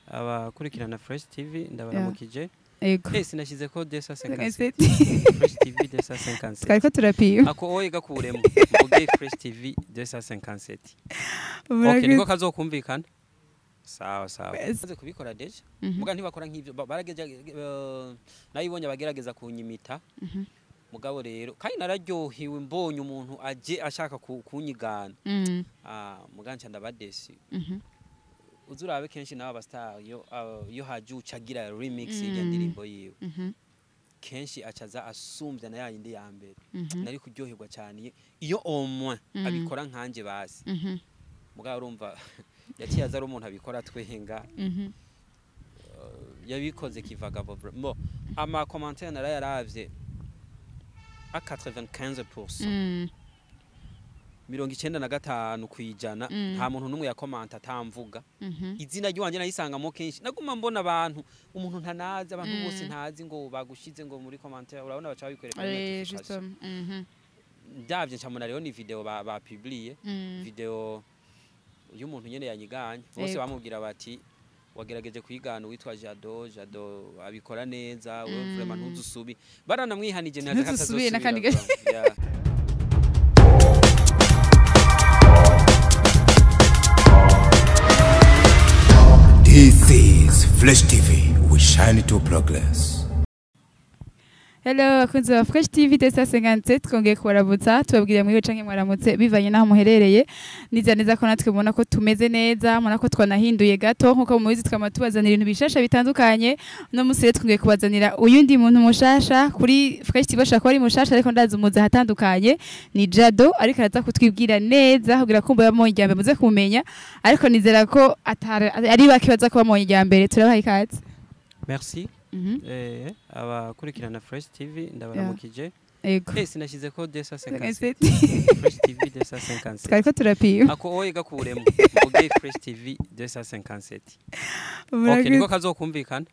Abakurikirana Fresh TV, ndabaramukije. Ego. Sinashyize ko 257. 57. Fresh TV 257. Twariko turapima. Ako oye gakuremo, mvuge Fresh TV 257. Okay, niko kazokumvikana. Sawa sawa. Maze kubikora déjà. Muga ntibakora nk'ivyo barageja nayibonye abagerageza kunyimita. Mugabo rero kandi nararyohewe mbonye umuntu aje ashaka kunyigana. Ah, muga nca ndabadesi. Uzurabe kenshi nawe aba star iyo haje ucagira remix y'irya ndirimbo yiwe, kenshi acaza asumbya na yayindi ya mbere. Nari kuryoherwa cyane iyo au moins abikora nkanje basi. Mugabo urumva yaciye aza ari umuntu abikora twenga. Yabikoze kivagabo mo ama commentaire narayaravye a 95%, 95%. Nta muntu n'umwe yakomanta atamvuga. Izina ry'iwanje nayisangamo kenshi. Naguma mbona abantu, umuntu ntanazi, abantu bose ntazi ngo bagushize ngo muri commentaire, urabona baca babikwereka muri notification. Justement. Ndavye ncamona rero ni video ba publié, video y'umuntu nyene yanyiganye bose. Bamubwira bati wagerageje kwigana uwitwa Jado, Jado abikora neza, wewe vraiment ntuzusubi. Baranamwihanije ntaza. Ntuzusubire n'akandi. Katazosubira. Yeah. This is Flash TV. We shine to progress. Hello bakunzi ba Fresh TV 257, twongeye kubaramutsa, tubabwira mwiwe canke mwaramutse bivanye naho muherereye. Nizera neza ko natwe mubona ko tumeze neza, mubona ko twanahinduye gato. Nkuko mubizi, twama tubazanira ibintu bishasha bitandukanye. Uno musi rero twongeye kubazanira uyundi muntu mushasha kuri Fresh TV. Ashobora kuba ari mushasha ariko ndazi umuzi ahatandukanye. Ni Jado, ariko araza kutwibwira neza kugira kumva bamubonye irya mbere muze kumumenya, ariko nizera ko atari ari bake baza kuba mubonye irya mbere. Turabaha ikaze. Merci. Abakurikirana Fresh TV, ndabaramukije. Ego. Sinashyize ko 257. 57. Fresh TV 257. Twariko turapima. Ako oye gakuremo, mvuge Fresh TV 257. Okay, niko kazokumvikana.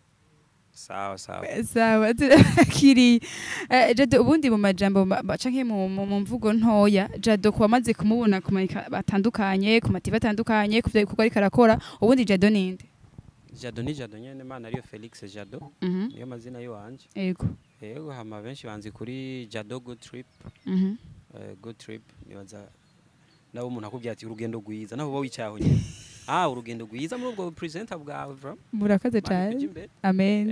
Sawa sawa. Sawa, turakiriye. Jado, ubundi mu majambo canke mu mvugo ntoya, Jado kuba amaze kumubona ku mayika batandukanye, ku ma TV atandukanye, ku vyo bikorwa ariko arakora, ubundi Jado ninde? Jado ni Jado nyene, mana ariyo Felix Jado. Niyo mazina yiwanje. Yego, hama benshi banzi kuri Jado Good Trip. Good Trip, nibaza nawe umuntu akubwira ati urugendo rwiza, naho uba wicaye aho nyene, ah, urugendo rwiza muri ubwo presenter bwawe bro. Murakoze Mana cane. ikuja imbere. Amen.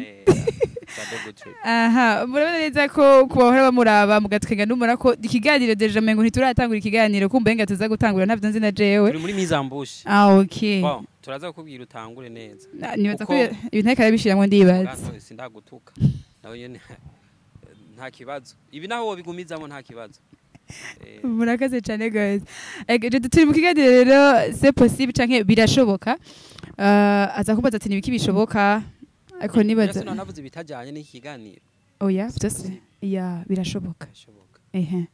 Jado Good Trip. Aha murabona neza ko ku bahora bamuraba mugatwenga numura ko ikiganiro déjà mengo ntituratangura ikiganiro, kumva nga tuza gutangura ntavyo nzi na jewe. Turi muri mise en bouche. Ah, okay. Bon, turaza kukubwira utangure neza. Nibaza ko ibintu ariko arabishiramwo, ndibaza. Ubwanwa sindagutuka nawe nyene, nta kibazo. Ibi naho wobigumizamo nta kibazo. Murakaze cyane guys. Jado, turi mu kiganiro rero c'est possible canke birashoboka. Aza kumbaza ati nibiki bishoboka, ariko nibaza Mbese navuze ibitajyanye n'iki kiganiro? Oya, byose ya birashoboka. Birashoboka. Ehe.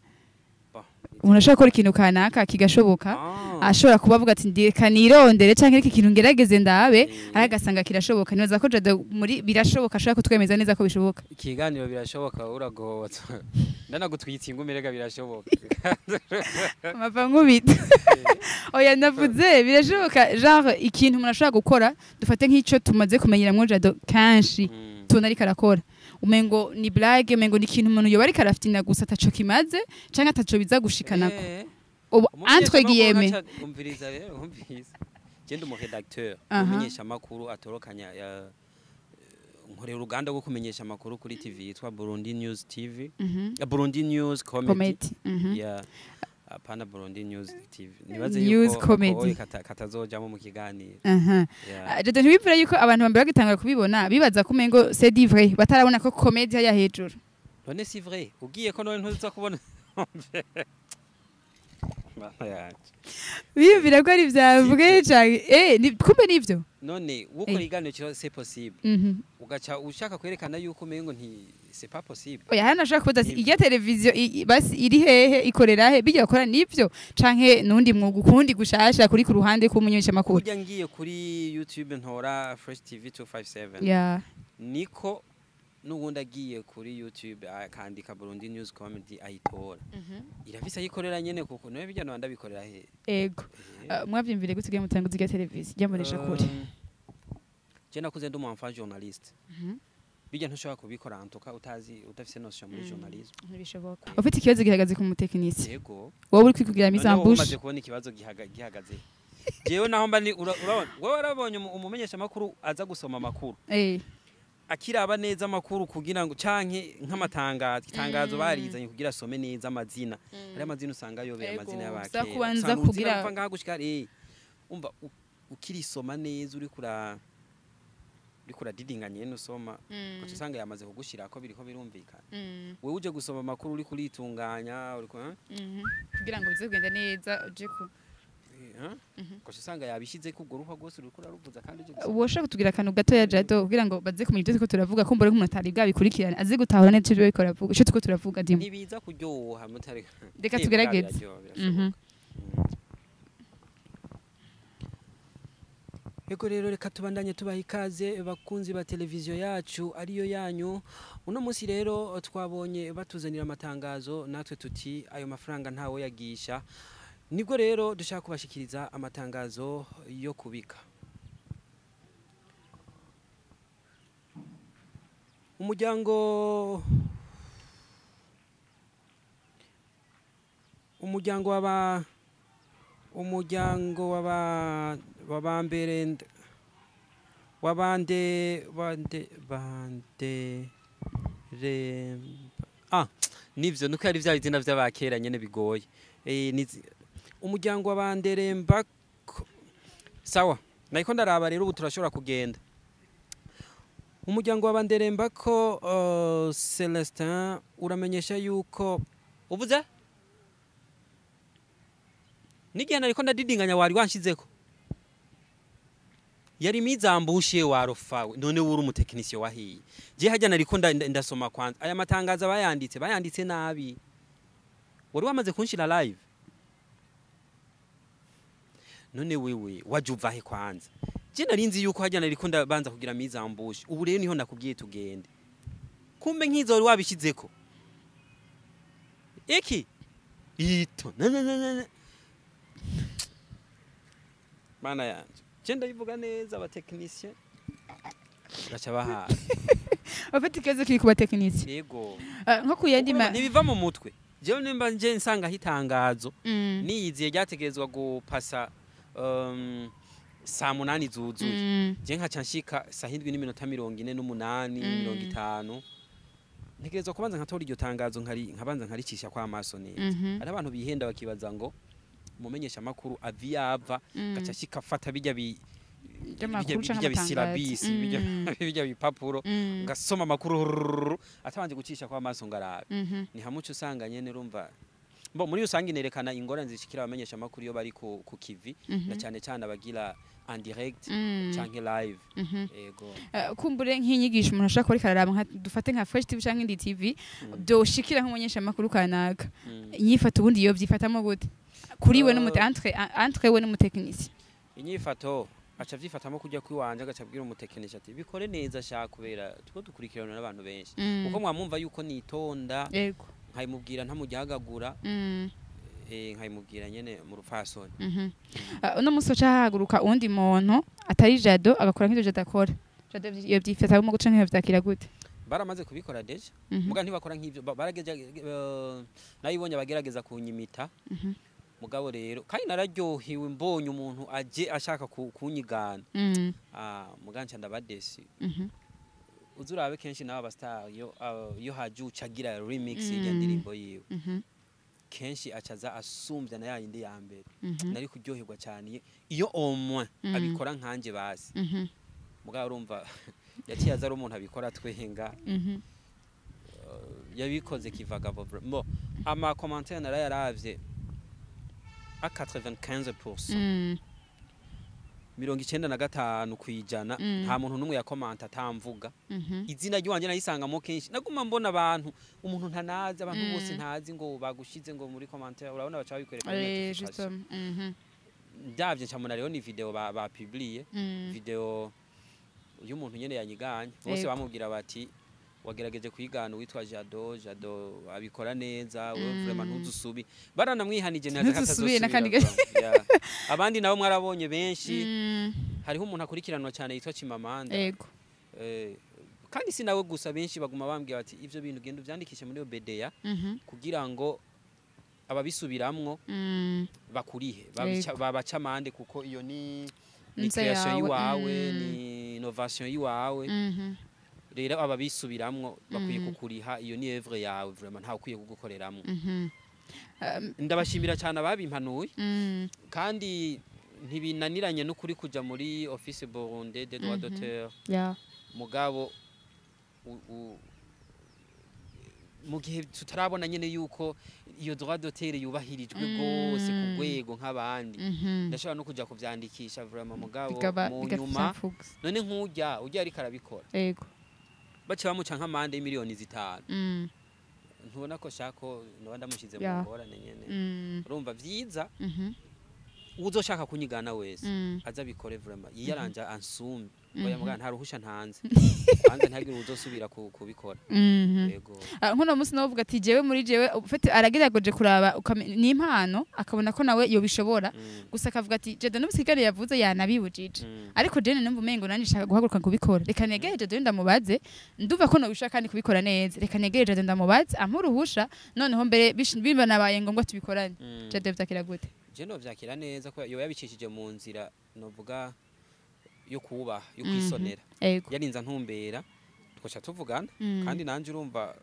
Bon. Umuntu ashobora gukora ikintu kanaka kigashoboka. Ah. Ashobora kuba avuga ati ndeka nirondere canke iki kintu ngerageze ndabe, ariko agasanga kirashoboka. Nibaza ko Jado muri birashoboka ashobora kutwemeza neza ko bishoboka. Ikiganiro birashoboka, uragotsa ndanagutwitsa ingumi rega, birashoboka. Amava nkubita. Oya, navuze birashoboka genre ikintu umuntu ashobora gukora. Dufate nk'ico tumaze kumenyeramwo Jado kenshi, tubona ariko arakora umengo ni blague, umengo ni ikintu umuntu yoba ariko arafitina gusa, ataco kimaze canke ataco biza gushikanako. Ubu entre guillemets. Umviriza rero, umviriza, genda umu rédacteur, umenyesha amakuru atorokanya nkorera uruganda rwo kumenyesha amakuru kuri TV yitwa Burundi News TV. Burundi News Comedy. Comedy. Yeah. Apana Burundi News TV. Nibaze News yuko Comedy. ako oye katazojamo mu kiganiro. Yeah. Ah, Jado, ntibipfira yuko abantu bambere bagitangura kubibona bibaza ko umengo c'est du vrai, batarabona ko comedy hariya hejuru? None si vrai. Ugiye ko none ntuza kubona. Mana yanje. Biyumvira ko ari vya vrai canke kumbe nivyo. None ukora ikiganiro cyo c'est possible. Ugaca ushaka kwerekana yuko umengo nti c'est pas possible. Oya, hano ashobora kubaza ati Nivyo. irya televiziyo basi iri hehe, ikorera he, bijya bakora nivyo canke nundi mwuga ukundi gushasha kuri ku ruhande k'umunyesha makuru? Burya ngiye kuri YouTube ntora Fresh TV 257. Niko n'ubundi agiye kuri YouTube akandika Burundi News Comedy ayitora. Irafise ayikorera nyene, kuko niwe bijya nabandi abikorera he. Ego. Mwavyumvire gute kugira mutanguze irya televiziyo ryamuresha kure? Je nakuze ndi umu enfant journaliste. Bijya ntushobora kubikora antuka utazi, udafise notion muri journalisme. Ntibishoboka. Ufite ikibazo gihagaze ku mutekinisi, Yego. wowe uri kwikugira mise en Noneho bouche. umaze kubona ikibazo gihagaze, jewe naho mba ni urabona, wowe warabonye umumenyesha makuru aza gusoma amakuru, akiraba neza amakuru kugira ngo, canke nk'amatangazo, itangazo barizanye kugira asome neza amazina. Hari amazina usanga ayobeye, amazina y'abakera. Gusa kubanza Usanga uruzina kugira- ruva ngaha gushika, umva ukirisoma neza, uri kuradidinga nyene usoma, ugaca usanga yamaze kugushirako, biriko birumvikana. Wewe uje gusoma amakuru uri kuritunganya, uri ku, eh? Kugira ngo bize kugenda neza uje ku Eh, ugaca usanga yabishize ko urwo ruhwa rwose uriko uraruvuza kandi uje gusoma. Woshobora kutubwira akantu gatoya, Jado, kugira ngo baze kumenya ibyo turiko turavuga, kumbura nk'umuntu atari bwabikurikirane, aze gutahura neza icyo bariko baravuga, icyo turiko turavuga dimo. Ntibiza kuryoha mutari. Reka tugerageze. Biraryoha, birashoboka. Ego rero, reka tubandanye tubaha ikaze, bakunzi ba televiziyo yacu ariyo yanyu. Uno munsi rero twabonye batuzanira amatangazo, natwe tuti ayo mafaranga ntawe yagisha. Nibwo rero dushaka kubashikiriza amatangazo yo kubika. Umuryango waba wabambere wabande bande bande re, ah, nivyo nuko ari vya bizina vy'abakera nyene bigoye. Umuryango wabanderemba, sawa, nariko ndaraba rero, ubu turashobora kugenda. Umuryango wabanderemba ko Celestin uramenyesha yuko uvuze n'igihe nariko ndadidinganya wari wanshizeko yari mizambushe warofawe. None uri umutekinisiye wahiye, je hajya nariko ndasoma kwanza aya matangazo, bayanditse nabi. Wari wamaze kunshira live. None wewe waje uvahe kwanza? Je narinzi yuko hajya nariko ndabanza kugira mizambushe. Ubu rero niho nakubwiye tugende, kumbe nkizo wari wabishizeko iki ito na na na na. Mana yanje, je ndabivuga neza, abatekinisiye gaca bahaza. Ufite ikibazo kiri ku batekinisiye. Yego. Nko kuyandi ma Ntibiva mu mutwe. Jewe nimba nje nsangaho itangazo niyiziye ryategerezwa gupasa saa 8 zuzuye, je nkaca nshika saa 7:48, 50, ntegerezwa kubanza nkatora iryo tangazo, nkabanza nkaricisha kwa amaso neza. Hari abantu bihenda bakibaza ngo umumenyesha amakuru avi yava, gaca ashika afata bijya bi By'amakuru bijya canke bijya bisirabisi, bijya bipapuro, ngasoma amakuru rurururu, atabanje gucisha kwa amaso ngarabe. Ni hamwe uca usanga nyene, urumva, bo muri rusange nerekana ingorane zishikira abamenyesha amakuru iyo bari ku kivi, na cyane cyane abagira en direct canke live. Ego. Kumbure nk'inyigisho umuntu ashobora kuba ariko araraba, nka dufate nka Fresh TV canke indi TV, byoshikira nk'umunyesha amakuru kanaka, inyifato ubundi yo vyifatamo gute kuri we n'umute entre we n'umutekinisi? Inyifato aca avyifatamo kujya kwiwanje, agaca abwira umutekinisi ati bikore neza sha, kubera tuko dukurikirana n'abantu benshi, kuko mwamumva yuko nitonda, nkayimubwira ntamujyagagura, nkayimubwira nyene mu rupfasoni. Uno munsi uca hahaguruka uwundi muntu atari Jado agakora nk'ivyo Jado akora, Jado iyo vyifatamo guca nk'ivyo vyakira gute? Baramaze kubikora déjà. Muga ntibakora nk'ivyo, barageje, nayibonye abagerageza kunyimita. Mugabo rero kandi nararyohewe mbonye umuntu aje ashaka kunyigana. Ah, muga nca ndabadesi. Uzurabe kenshi nawe aba star iyo iyo haje ucagira remix y'irya ndirimbo yiwe, kenshi acaza asumbya na yayindi ya mbere. Nari kuryoherwa cyane iyo au moins abikora nkanje basi. Mugabo urumva yaciye aza ari umuntu abikora twenga. Yabikoze kivagabo mo ama commentaire narayaravye, a 95%, 95%, nta muntu n'umwe yakomanta atamvuga. Izina ry'iwanje nayisangamo kenshi. Naguma mbona abantu, umuntu ntanazi, abantu bose ntazi ngo bagushize ngo muri commentaire, urabona baca babikwereka muri notification. Justement. Ndavye ncamuna rero ni video ba publié, video y'umuntu nyene yanyiganye bose. Bamubwira bati wagerageje kwigana uwitwa Jado, Jado abikora neza, wewe vraiment ntuzusubi. Baranamwihanije neza ko Ntuzusubire atazosubira n'akandi vraiment. Yeah. Abandi nabo mwarabonye benshi. Hariho umuntu akurikiranwa cyane yitwa Chimamanda. Ego. Kandi si nawe gusa, benshi baguma bambwira bati ivyo bintu genda uvyandikishe muri OBDA kugira ngo ababisubiramwo bakurihe, babaca amande, kuko iyo ni Nza création yawe, yiwawe, ni innovation yiwawe. Rero ababisubiramwo bakwiye kukuriha, iyo ni œuvre yawe, vraiment ntawe ukwiye kugukoreramwo. Ndabashimira cyane ababimpanuye, kandi ntibinaniranye n'ukuri kuja muri Office burundais des droits d'auteur. Mugabo mu gihe tutarabona nyene yuko iyo droit d'auteur yubahirijwe rwose ku rwego nk'abandi, ndashobora no kuja kuvyandikisha vraiment, mugabo mu nyuma none nk'urya urya ariko arabikora, baca bamuca nk'amande y'imiliyoni 5, ntubona ko shako noba ndamushize mu ngorane nyene? Urumva vyiza uzoshaka kunyigana wese aza abikore vraiment, yiyaranja ansumbe. Oya, mugabo nta ruhusha ntanze, hanze ntagire uzosubira kubikora. Yego. Ah, nkuno munsi nawe uvuga ati jewe muri jewe ufite aragerageje kuraba ni impano, akabona ko nawe yobishobora, gusa akavuga ati Jado n'umusigare yavuze yanabibujije, ariko jene numva umengo nanje nshaka guhaguruka kubikora, reka negere Jado ndamubaze, ndumva ko nobishaka kandi kubikora neza, reka negere Jado ndamubaze ampe uruhusha, noneho mbere bibanabaye ngombwa tubikorane. Jado vyakira gute? Je novyakira neza ko yoba yabicishije mu nzira novuga yo kubaha, yo kwisonera. Yarinza ntumbera twoca tuvugana, kandi nanje urumva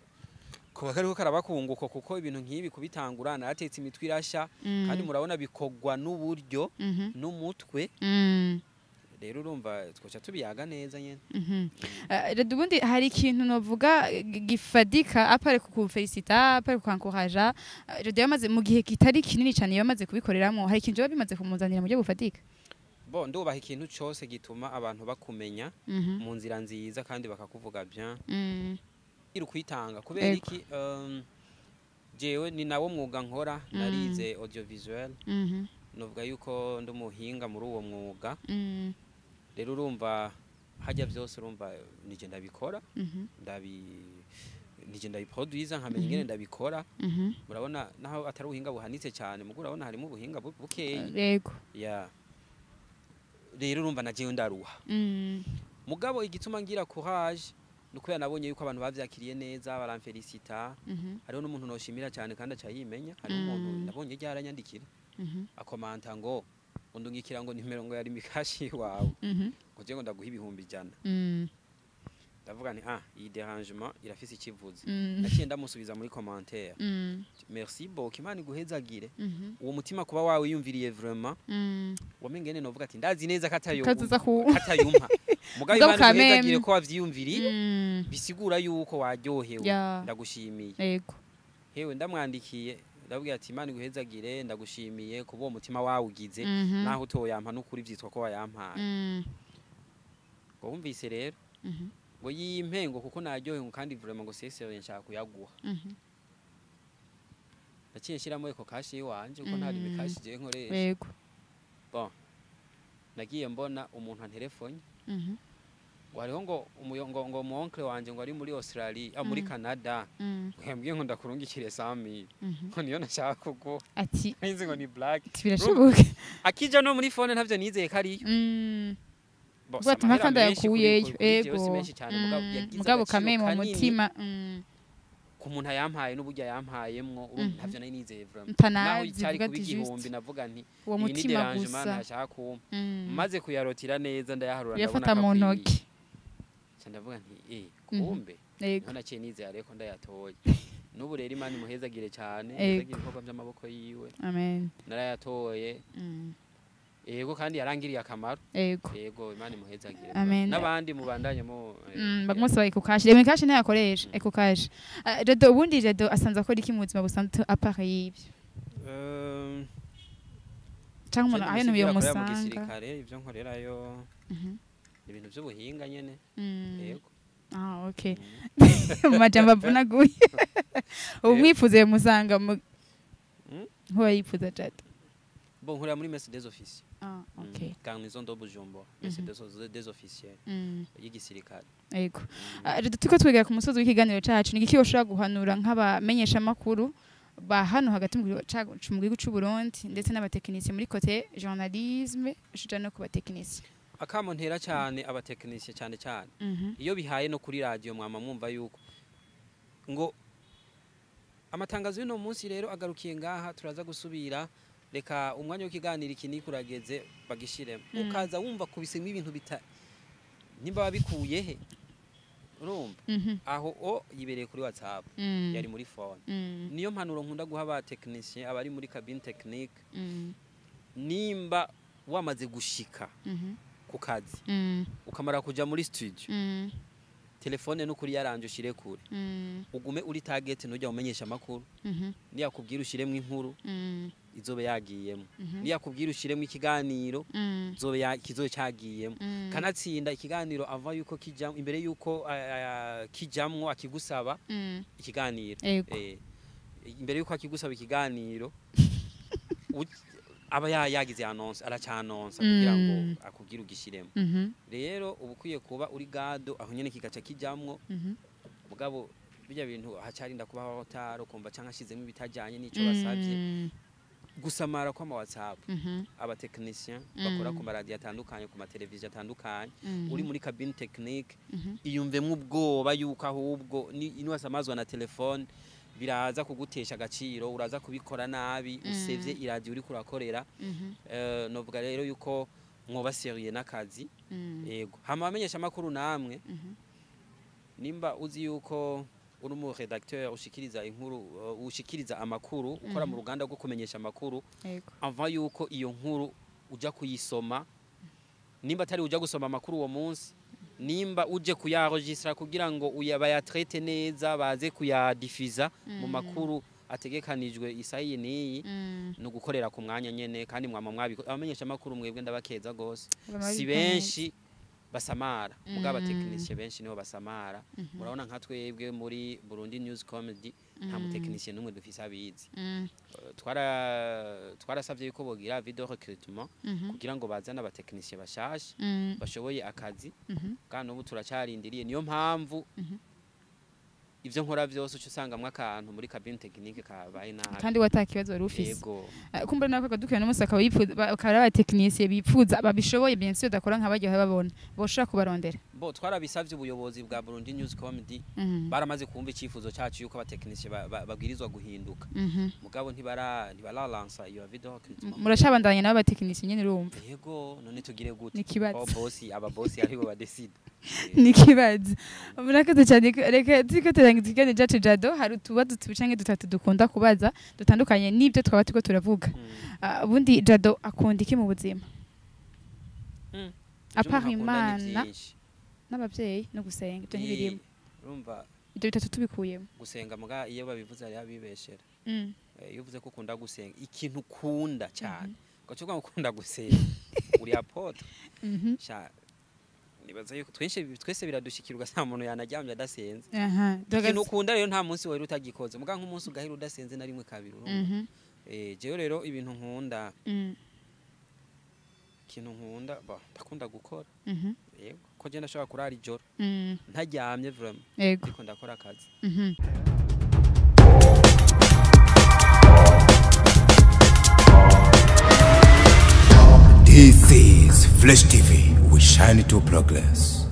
kuba kariko karabakunguko, kuko ibintu nk'ibi kubitangura naratetse imitwe irasha, kandi murabona bikorwa n'uburyo n'umutwe. Rero urumva twoca tubiyaga neza nyene. Rero ubundi hari ikintu novuga gifadika à part kukufelicita, à part kukankuraja. Rero yamaze mu gihe kitari kinini cyane yamaze kubikoreramo, hari ikintu biba bimaze kumuzanira mu buryo bufatika? Bo ndubaha ikintu cose gituma abantu bakumenya mu nzira nziza kandi bakakuvuga bien, iri kwitanga kubera iki? Jewe ni nawo mwuga nkora, narize audiovisuel, novuga yuko ndi umuhinga muri uwo mwuga. Rero urumva hajya byose, urumva nije ndabikora, nije ndabiproduiza, nkamenya ingene ndabikora. Murabona naho atari ubuhinga buhanitse cyane, mugo urabona harimo ubuhinga bukeyi. Ya, rero urumva na jewe ndaruha, mugabo igituma ngira courage ni ukubera nabonye yuko abantu bavyakiriye neza, baramfelicita. Hariho n'umuntu noshimira cyane kandi aca yimenya, hariho umuntu nabonye ryaranyandikira, akomanta ngo undungikira ngo nimero ngo yari mikashi wawe, ngo je ngo ndaguha 100,000. Ndavuga nti ah, iyi dérangement irafise ikivuze. Naciye ndamusubiza muri commentaire: merci beaucoup, Imana iguhezagire. Uwo mutima kuba wawe yumviriye vraiment, wamengene novuga ati ndazi neza katayo Kazoza ku katayumpa, mugabo Mugabo Imana kameme. iguhezagire ko wavyiyumviriye, bisigura yuko waryohewe. Ndagushimiye. Hewe, ndamwandikiye ndabwira ati Imana iguhezagire, ndagushimiye kuba uwo mutima wawugize, naho utoyampa n'ukuri vyitwa ko wayampaye. Ngo wumvise rero ngo yimpe, ngo kuko naryohewe, ngo kandi vraiment ngo c'est sérieux, nshaka kuyaguha. Naciye nshiramo Ecocash yiwanje kuko nta Lumicash jewe nkoresha. Bon, nagiye mbona umuntu antelefone ngo hariho ngo ngo mu oncle wanje ngo ari muri Australia, ah, muri Canada, ngo yambwiye ngo ndakurungikire 100,000, ngo niyo nashaka kuguha. Ati nzi ngo ni black. Ati birashoboka. Akija no muri phone ntavyo nizeye ko ariyo. Bo, Ubwo ati si amahera mpaka menshi ndayakuyeyo. kuri jewe, si menshi cyane, mugabo yagize Mugabo agaciro kame mu kanini mutima. Ku muntu ayampaye n'uburyo yampayemwo, urumva ntavyo nari nizeye vraiment. Ntanazi, Naho cyari uvuga kuba ati 1000, juste navuga nti uwo iyi ni mutima dérangement gusa. ntashaka kumpa. Maze kuyarotira neza ndayaharura, ndabona Uyafata mu akakwiye. ntoki. Nca ndavuga nti kumbe Yego. niho naciye nizera rero ko ndayatoye. N'ubu rero Imana imuhezagire cyane, ihezagire ibikorwa by'amaboko yiwe. Amen. Narayatoye. Yego, kandi yarangiriye akamaro. Yego, Imana imuhezagire. Amen. N'abandi mubandanye mu Bagomba Ecocash. Reba Ecocash ntayakoresha Ecocash. Ah, Jado, ubundi Jado asanzwe akora iki mu buzima busanzwe à part y'ibyo? Cyangwa umuntu aho Je yo mu musanga? gisirikare, ivyo nkorerayo ni ibintu by'ubuhinga nyene. Yego. Ah, okay. Mu majambo avunaguye, ubu mwifuze musanga mu nkuba yifuza Jado? Bon, nkorera muri Messe des Officiers. Ah, okay. Garnison de Bujumbura, Messe des Officiers y'igisirikare. Yego. Ah, Jado, turiko twegera ku musozi w'ikiganiro cacu, ni iki ushobora guhanura nk'abamenyeshamakuru ba hano hagati mu gihugu cacu, mu gihugu c'u Burundi, ndetse n'abatekinisiye muri côté journalisme, shuja no ku batekinisiye? Akamo ntera cyane abatekinisiye, cyane cyane iyo bihaye no kuri radio, mwama mwumva yuko ngo amatangazo y'uno munsi rero agarukiye ngaha, turaza gusubira, reka umwanya w'ikiganiro iki nikurageze bagishiremo. Ukaza wumva kubisemo ibintu bita nimba babikuye he, urumva? Aho o yibereye kuri WhatsApp, yari muri phone. Niyo mpanuro nkunda guha aba technicien abari muri cabine technique: nimba wamaze gushika ku kazi, ukamara kuja muri studio, telefone n'ukuri yaranje ushire kure, ugume uri target, ntujya umenyesha amakuru. Niyakubwira ushiremwo inkuru, izobe yagiyemo. Niyakubwira ushiremwo ikiganiro, izobe kizobe cyagiyemo. Kanatsinda ikiganiro ava yuko kijam imbere yuko kijamwo akigusaba ikiganiro. Imbere yuko akigusaba ikiganiro, aba yagize annonce, aracanonsa kugira ngo akubwire ugishiremo. Rero uba ukwiye kuba uri gado aho nyene kigaca kijamwo. Mugabo bijya bintu hacarinda kubaho hotaro kumva canke ashizemo ibitajanye n'ico basavye. Gusamara kw'ama WhatsApp, abatechnicien bakora ku maradiyo atandukanye, ku mateleviziyo atandukanye, uri muri cabine technique, iyumvemwo ubwoba yuko ahubwo niwasamazwa na telefone biraza kugutesha agaciro, uraza kubikora nabi, usevye iradiyo uriko urakorera. Novuga rero yuko mwoba sérieux n'akazi. Yego, hama abamenyesha amakuru namwe, nimba uzi yuko uri umu rédacteur ushikiriza inkuru, ushikiriza amakuru, ukora mu ruganda rwo kumenyesha amakuru, ava yuko iyo nkuru uja kuyisoma, nimba atari uja gusoma amakuru uwo munsi, nimba uje kuyaregistra kugira ngo bayatraite neza, baze kuyadifiza mu makuru ategekanijwe isaha iyi n'iyi, ni ugukorera ku mwanya nyene. Kandi mwama mwabiko abamenyesha amakuru mwebwe ndabakeza gose. Si benshi basamara, mugabo abatekinisiye benshi nibo basamara. Murabona nka twebwe muri Burundi News Comedy nta mutekinisiye n'umwe dufise abizi. Twarasavye yuko bogira video recrutement kugira ngo bazane abatekinisiye bashasha bashoboye akazi, kandi ubu turacarindiriye. Niyo mpamvu ivyo nkora vyose uca usangamwo akantu muri cabine technique kabaye nabi. Kandi wata kibazo wari ufise. Yego. Kumbura nako kadukira n'umunsi akaba yipfuza, akaba ari abatekinisiye bipfuza babishoboye, bien sûr dakora nka baryohe babona boshobora kubarondera. Bo twarabisavye ubuyobozi bwa Burundi News Comedy, baramaze kumva icifuzo cacu yuko abatekinisiye babwirizwa guhinduka, mugabo ntibaralansa iyo video recrutement. Muracabandanya nabo abatekinisiye nyene, urumva? Yego, none tugire gute? Ni ikibazo. Ko bosi, aba bosi aribo badecide. Ni ikibazo. Murakoze cyane. Reka turiko turangiza ikiganiro cyacu, Jado, hari utubazo tubiri canke dutatu dukunda kubaza dutandukanye n'ibyo twaba turiko turavuga. Ubundi Jado akunda iki mu buzima? Ivyo À part umuntu akunda ni Imana vyinshi. n'abavyeyi no gusenga, ibyo ntibirimo. Urumva, Ibyo bitatu tubikuyemo. gusenga, muga iyo babivuze hariho abibeshera. Iyo uvuze ko ukunda gusenga, ikintu ukunda cyane, ugaca uvuga ngo ukunda gusenga, uri apôtre. Sha, nibaza yuko twinshi twese biradushikira, ugasanga umuntu yanaryamye adasenze. Ikintu ukunda rero nta munsi wari utagikoze, muga nk'umunsi ugahera udasenze na rimwe kabiri, urumva? Jewe rero ibintu nkunda, ikintu nkunda, ba ndakunda gukora. Yego, ko je ndashobora kurara ijoro ntaryamye vraiment, ariko ndakora akazi. This is Flash TV. We shine to progress.